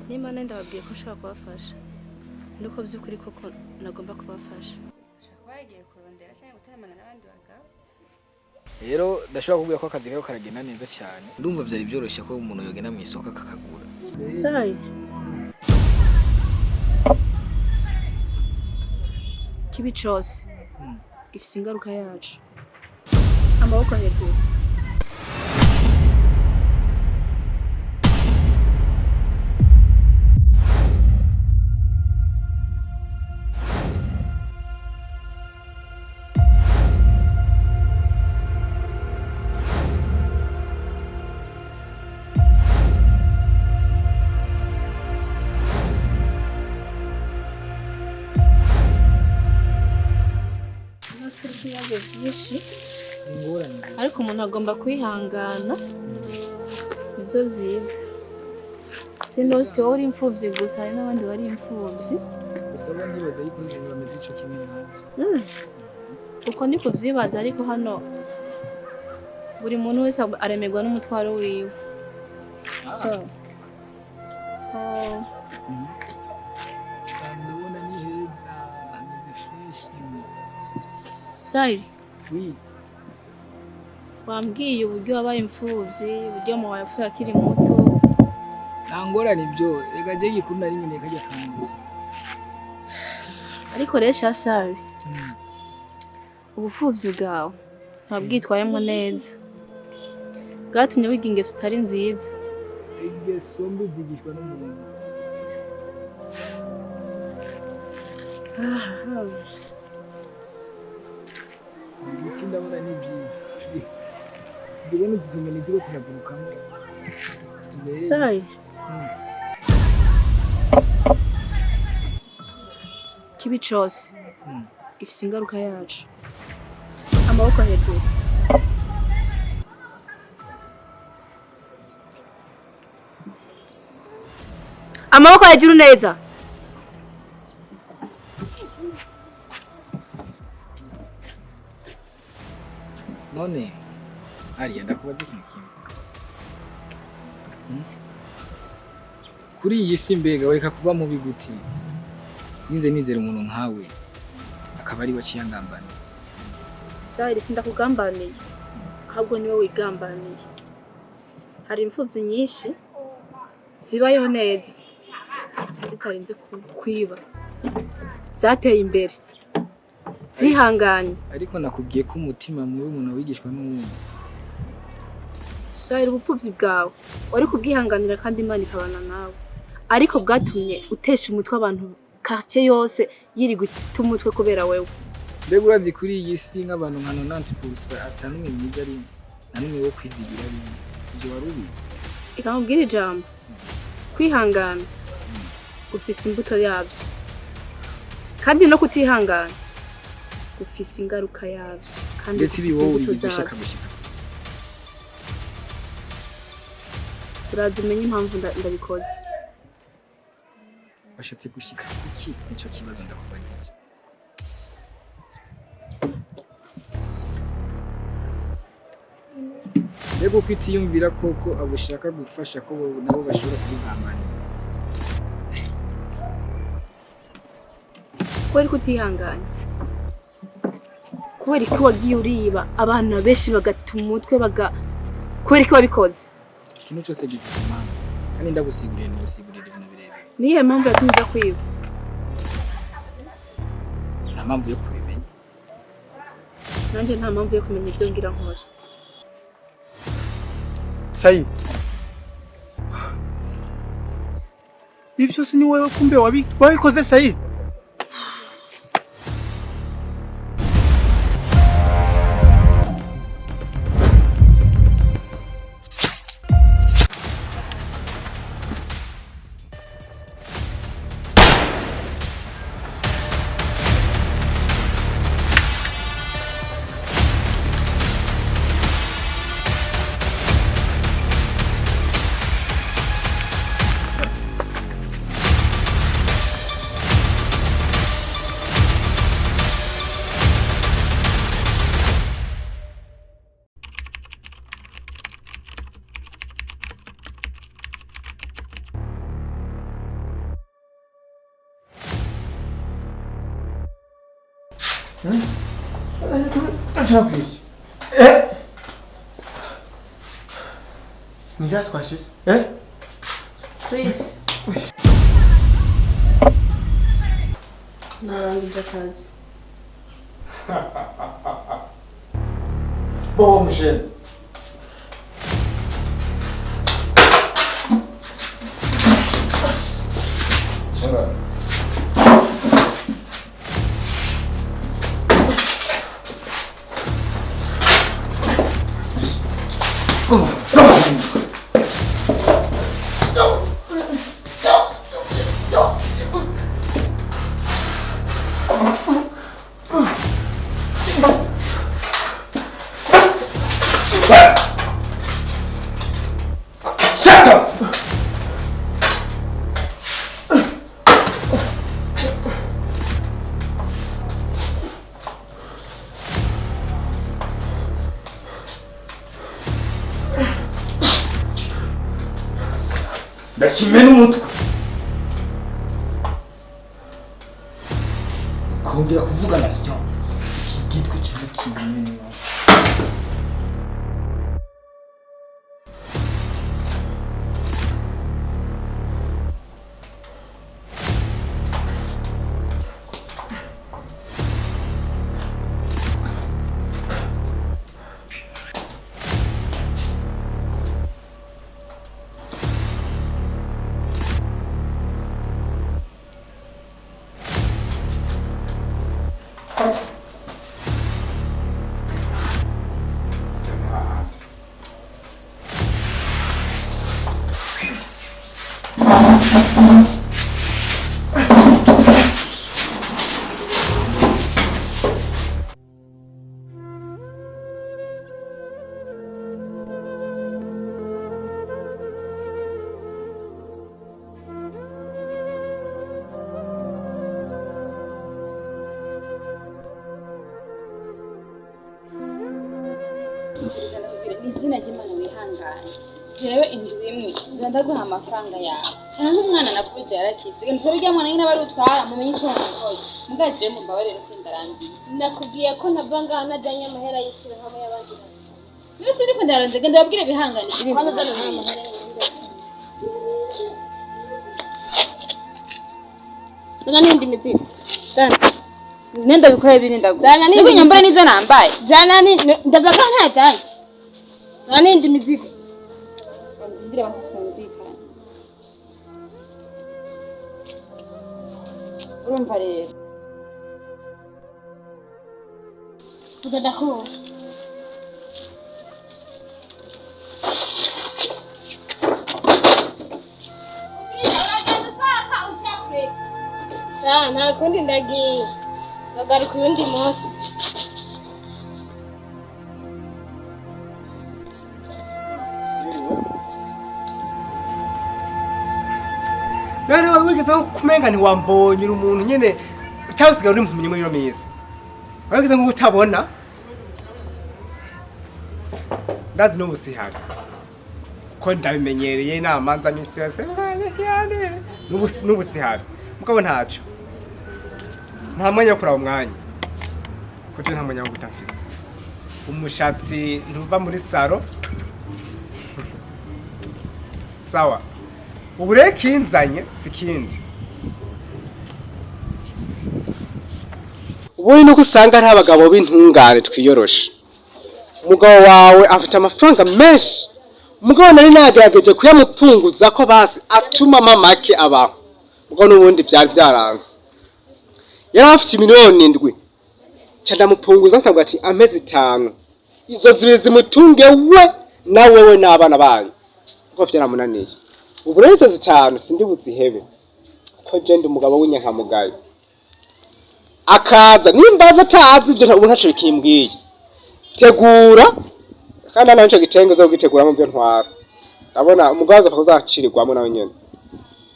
Nimba nari ndababwiye ko nshobora kubafasha, nuko by'ukuri koko nagomba kubafasha. Ashobora kuba yagiye kurondera cyangwa gutaramana n'abandi bagabo. Rero ndashobora kukubwira ko akazi kawe karagenda neza cyane. Ndumva byari byoroshye ko umuntu yogenda mu isoko akakagura. Sorry. Kibi cose gifise ingaruka yacu. Amaboko hejuru. Ibibazo byinshi, Ingorane. ariko umuntu agomba kwihangana, nibyo byiza. Sinusi wowe uri imfubyi gusa, hari n'abandi bari imfubyi. Gusa bo ndibaza yuko bameze ico kimwe nanjye. Uko ni kubyibaza, ariko hano buri muntu wese aremerwa n'umutwaro wiwe. So oh, Ndabona ni heza, hameze fresh. Sari, Oui. wambwiye uburyo wabaye imfubyi, uburyo mama yapfuye akiri muto. Nta ngorane ibyo, reka je gikuru nari nkeneye kajya kantu gusa. Ariko rero sha Sari, ubupfuvyi bwawe ntabwitwayemo neza, bwatumye wiga ingeso utari nziza. Ingeso mbi zigishwa n'umuntu. Ibiti ndabona ni byiza. Ndibona utunyoni turiko turagurukamo. Tubereye. Sari, kibi cose gifise ingaruka yacu. Amaboko hejuru. Amaboko hejuru neza. None Ariya, ndakubaza ikintu kimwe. Kuri iyi si mbega wareka kuba mubi gute? Nize nizera umuntu nkawe akaba ari we aciyangambana. Sari, sindakugambaniye, ahubwo niwe wigambaniye. Hari imfuvyi nyinshi zibayeho neza zitarinze kwiba, zateye imbere, zihanganye. Ariko nakubwiye ko umutima mubi umuntu wigishwa n'uwundi. Sari, ubupfuvyi bwawe wari kubwihanganira kandi Imana ikabana nawe, ariko bwatumye utesha umutwe abantu, quartier yose yirirwa ita umutwe kubera wewe. Mbega urazi kuri iyi si nk'abantu nka 90% ata n'umwe mwiza arimo, nta n'umwe wo kwizigira arimo. Ivyo wari ubizi? Reka nkubwire ijambo, kwihangana gufise imbuto yabyo, kandi no kutihangana gufise ingaruka yabyo, kandi Ndetse ibi gufise wowe imbuto ubigize ushaka zabyo. gushika. Uraza umenye impamvu ndabikoze. Washatse gushika kuki? Nico kibazo ndakubajije. Mbega uko utiyumvira koko abo ushaka gufasha ko bo nabo bashobora kubigambanira? Kubera ko utihanganye, kubera ko wagiye uriba abana benshi bagata umutwe, baga kubera ko wabikoze. Ikintu cyose gifite impamvu, kandi ndagusiguriye ntugusigurira ibintu birebire. Niyihe mpamvu yatumye uza kwiba? Nta mpamvu yo kubimenya. Nanjye nta mpamvu yo kumenya ibyo ngira nkora. Sayi, ibi byose ni wowe kumbe wabikoze Sayi? Ndakwica. Eh? Ngira twashise. Eh? Chris. Narangije akazi. Bobo mushenzi. Chenga. Come on, come on. Shut up! Ndakimena umutwe ukongera kuvugana vyo iki gitwe kiba kimenye. Izina ry'Imana wihangane. Jewe indwi imwe nza ndaguha amafaranga yawe canke umwana nakubije yarakize genda urya mwana nyine bari utwara mumenye ico wamukoye muga jewe mumbabarire nuko ndarambiye. Nakubwiye ko ntava ngaha ntajyanye amahera y'ishyirahamwe y'abandi. Nese ndiko ndaronze genda babwire bihangane. Kwanza uzana amahera y'ishyirahamwe. Zana n'indi mizigo. Zana. Nenda bikora ibindi ndaguha. Zana n'indi. Niko nyambura nizo nambaye. Zana ni ndava ngaha ntajyanye. Zana n'indi mizigo. Ndira basumvikana. Urumva rero. Ugenda ko. Nta kundi ndagiye. Bagaruka uyundi munsi. None wigeze kumenga ntiwambonye uri umuntu nyene cyangwa usigaye uri impumyi muri ino minsi. Wigeze nko utabona? Ndazi n'ubu sihari. Ko ndabimenyereye namanza minsi yose n'ubu sihari. Mugabo ntaco. Nta mwanya wo kuraba umwanya. Kuko nta mwanya wo gutafisa. Umushatsi ntuva muri saro. Sawa. Ubu rero kinzanye si kindi. Ubundi nuko usanga ari abagabo b'intungane twiyoroshe. Umugabo wawe afite amafaranga menshi. Umugabo nari nagerageje kuyamupunguza ko basi atuma mamake abaho. Mugabo n'ubundi byari byaranze. Yari afite 7,000,000. Ca ndamupunguza ntabwo ati amezi 5. Izo zibiri zimutunge we na wewe n'abana banyu. Kuko byaramunaniye. Ubu rero izo 5 sindi buzihebe. Ko je ndi umugabo w'inyankamugayo. Akaza nimbaza atazi ibyo ubu ntaco bikimbwiye. Tegura kandi naco gitenge zo gitegura mu byo ntwara. Ndabona umugabo aza kuzacirirwamo nawe nyene.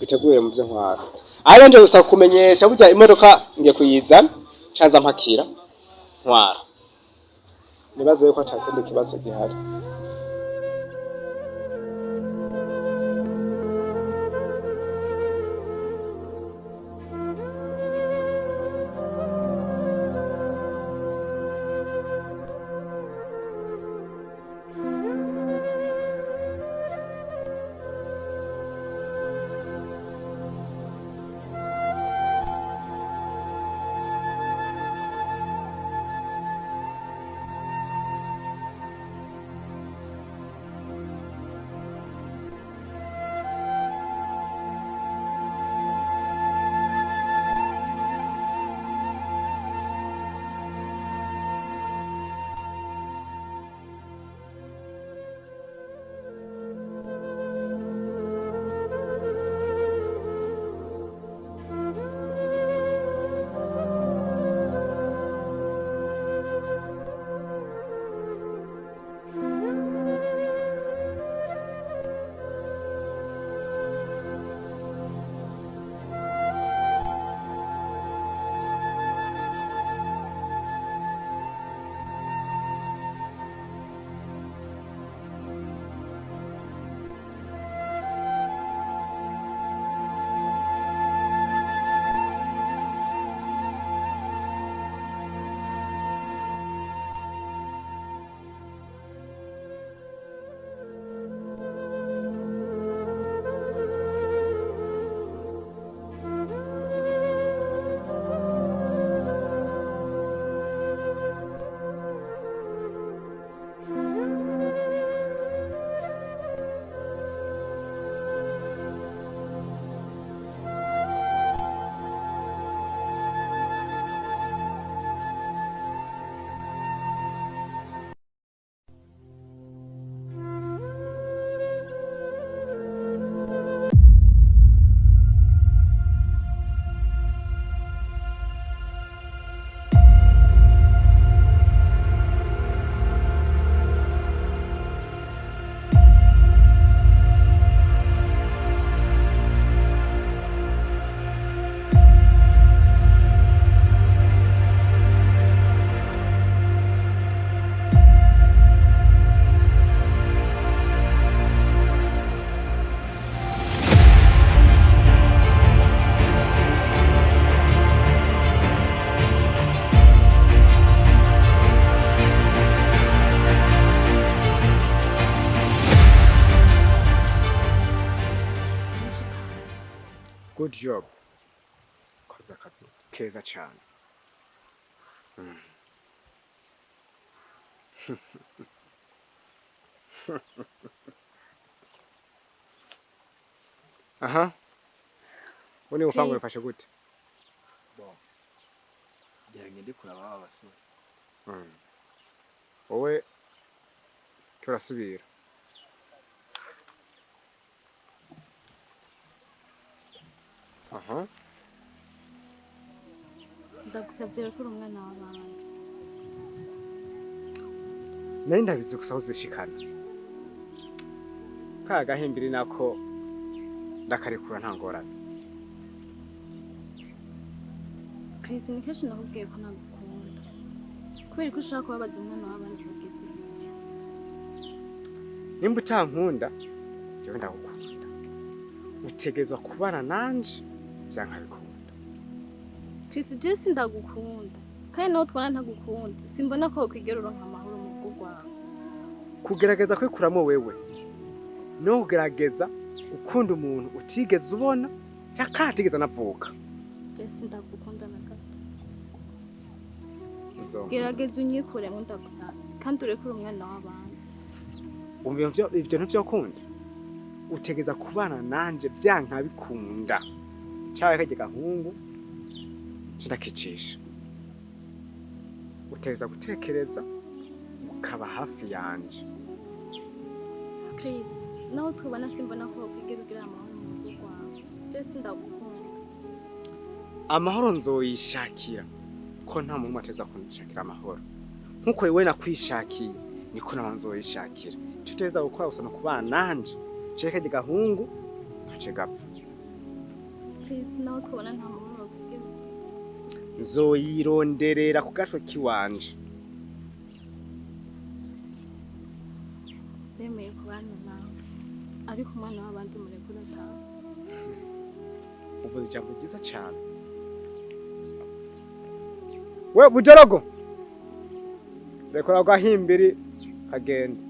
Giteguye mu byo ntwara. Aho nje gusa kumenyesha burya imodoka ngiye kuyizana caza mpakira ntwara. Nibaze yuko atakindi kibazo gihari. Good job. Koze akazi keza cyane. Aha. Ubu ni ubupangu Chris. bifashe gute? Bon. Ngira ngende kuraba ba basore. Wowe turasubira. Aha. Ndagusabye rero ko uri umwana w'abandi. Nari ndabizi gusa aho uzishikana. Ka gahimbiri nako ndakarekura nta ngorane. Chris, ni kenshi nakubwiye ko nagukunda. Kubera ko ushaka kubabaza umwana w'abandi bigeze hehe? Nimba utankunda, jewe ndagukunda. Utegerezwa kubana nanje vyanka bikunda. Chris, je sindagukunda. Kandi nawe twara ntagukunda. Simbona ko wokwigera uronka amahoro mu rugo rwawe. Kugerageza kwikuramo wewe no kugerageza gukunda umuntu utigeze ubona cyangwa atigeze anavuka. Je sindagukunda na gato. Uzompa. Gerageza unyikuremo ndagusabye. Kandi urekure umwana w'abandi. Umva ivyo ntivyokunda. Utegeza kubana nanje vyanka bikunda. Cyawe kajya gahungu ndakicisha. Utegeza gutekereza ukaba hafi yanje. Chris, naho twubana simbona ko wokwigera ugira amahoro mu rugo rwawe. Je sindagukunda. Amahoro nzoyishakira ko nta muntu ateza kunshakira amahoro. Nkuko wewe nakwishakiye niko nawe nzoyishakira. Icyo uteza gukora gusa ni ukubana nanje. Cyawe kajya gahungu kace gapfa. Chris, naho twubana nta mahoro wokwigera ugira. Nzoyironderera ku gatwe kiwanje. Ndemeye kubana nawe. Ariko umwana w'abandi murekure ataha. Uvuze ijambo ryiza cyane. We bujorogo, rekora gahimbiri kagenda.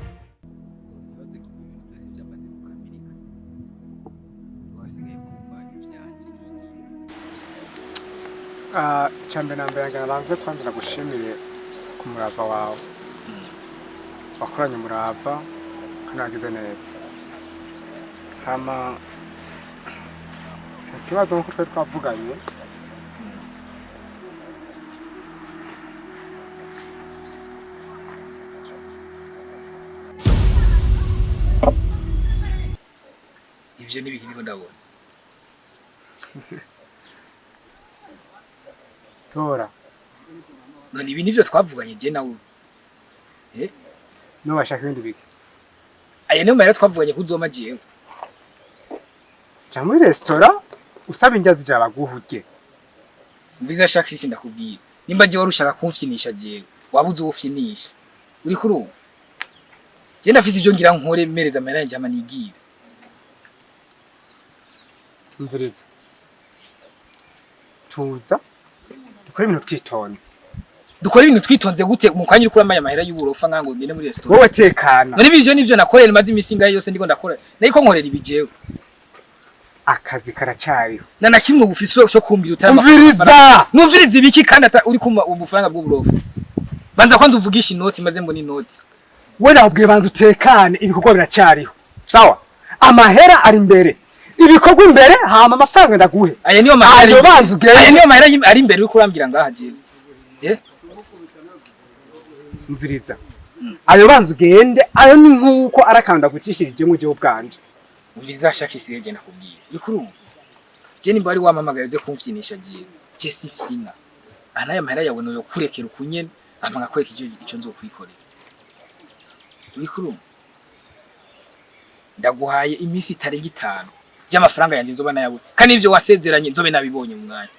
Ibibazo ibintu byose byamaze gukamilika. Wasigaye kumva ivyanje. Icambere na mbere ngana banze kwanza nagushimire ku murava wawe. Wakoranye umurava kandi wagize neza. Hama ikibazo nkuko twari twavuganye, Ivyo n'ibiki ndiko ndabona. Tora. None ibi nivyo twavuganye je nawe. Niba bashaka ibindi biki, Aya niyo mahera twavuganye kuzoma jewe. ja muri resitora usaba indya zija baguhuge. Mviza shaka isi ndakubwira. Nimba je wari ushaka kumfyinisha jewe, wabuze uwo ufyinisha. Uri kuri ubu? Je ndafise ivyo ngira nkore mpereza amahera yanje hama nigire. Umviriza, tuza dukore ibintu twitonze. Dukora ibintu twitonze gute mu kanya uriko uramaya amahera y'uburofa nkango ngende muri restaurant? Wowe tekana. None ibyo nivyo nakorera maze imisi ngahe yose ndiko ndakora. Nariko nkorera ibi jewe. Akazi karacariho. Na na kimwe bufise cyo kumbira utari Umviriza! Numviriza ibiki kandi ata uri kuma ubufaranga bw'uburofu? Banza kwanza uvugisha inoti, maze mbona inoti. We, nakubwiye banza utekane, ibikorwa biracariho. Sawa, amahera ari imbere, ibikorwa imbere, hama amafaranga ndaguhe. Aya niyo mahera ari Ayo imbere. banza ugende. Aya niyo mahera ari imbere uri kurambwira ngaha jewe, eh? Umviriza, ayo banza ugende, ayo ni nkuko arakanda gucishirijemo jewe ubwanje. Umviriza shaka isi je, ndakubwira, uriko urumva? Je nimba wari wamamagaye uze kumvyinisha jewe, je simfyina. Aha n'aya mahera yawe noyo kurekera ukunyene, hama nkakwereka ico nzokwikorera. Uriko urumva? Ndaguhaye iminsi itarenga 5 by'amafaranga yanjye nzoba nayawe, kandi ivyo wasezeranye nzobe nabibonye mu mwanya.